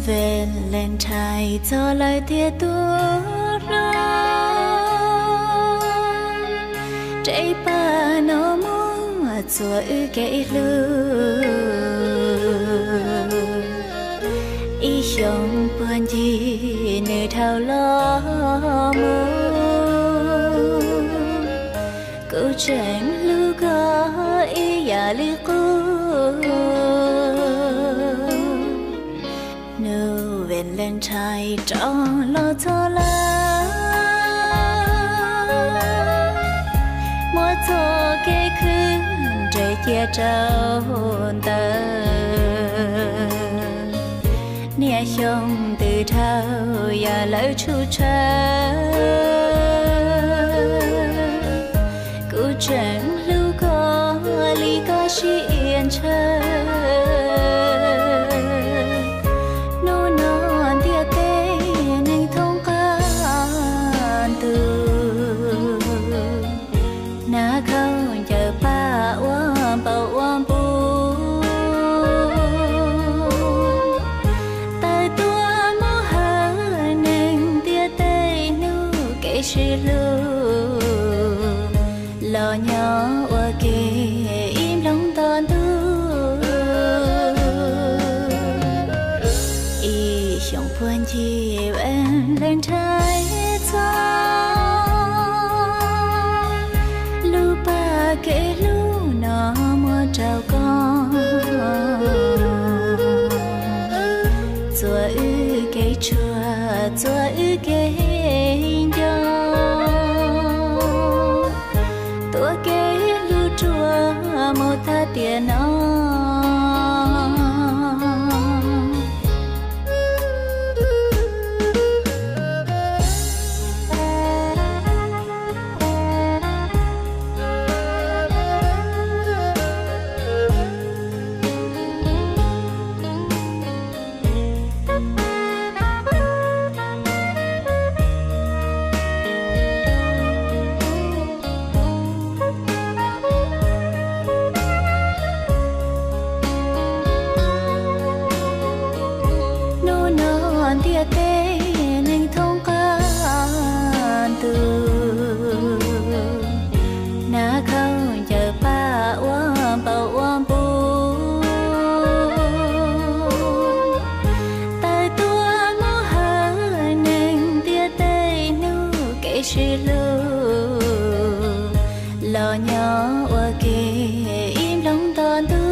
Valentine txog lawm thiab tuaj hlo, rau pab no muaj txuas wb kev hlub. Ib xyoos puag ncig nws dhau los mus, kuv tseem hlub koj ib yam li qub. Hnub Valentine rov los txog lawm, muab txoj kev khwv nres cia rau ntawd. Niaj xyoo twb dhau yam lawv tshub tshawb, kuv tseem hlub koj li koj siab ntshaw. Hnub no ntiaj teb neeg thoob qab ntuj, hnav khaub ncaws paj ua npaum ua npus, tawm tuaj mus hawm neeg ntiaj teb hnub kev sib hlub, los nyob ua ke ib nplooj nto ntuj. Ib xyoos puag ncig Valentine txog, lub paj kev hlub no muab rau koj. Txuas wb kev tshuaj, txuas wb kev nco, tuav kev hlub ruaj mus tag tiam no. Hnub no ntiaj teb neeg thoob qab ntuj, hnav khaub ncaws paj ua npaum ua npus, tawm tuaj mus hawm neeg ntiaj teb hnub kev sib hlub, los nyob ua ke ib nplooj nto ntuj.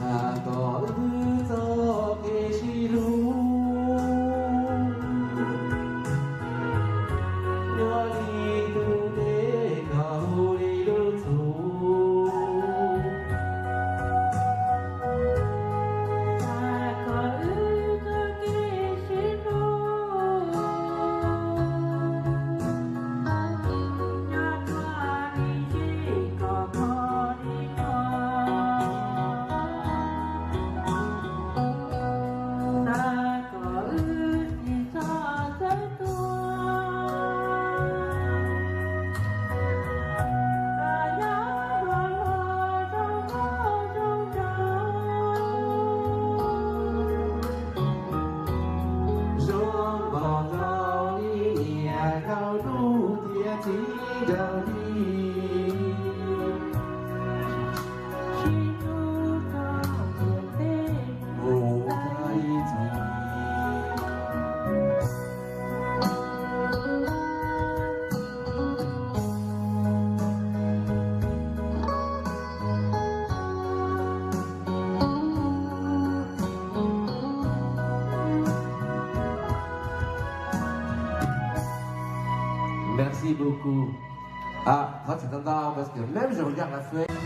Xav kom wb txoj kev sib hlub nyob li tus dej kom hu li lub txhus. Xav kom wb txoj kev sib hlub nyob tuaj li txij kom kho li no. Xav kom wb tsis txhob xav tuag, kom nyob hluas hluas zoo nkauj zoo nraug, zoo npaum nkaus li niam nkauj nus thiab txiv nraug li. Sib hlub txog tiam teb mus tag ib txhis. Merci beaucoup. Ah, thov txim ntau ntau, parce que même je regarde la feuille.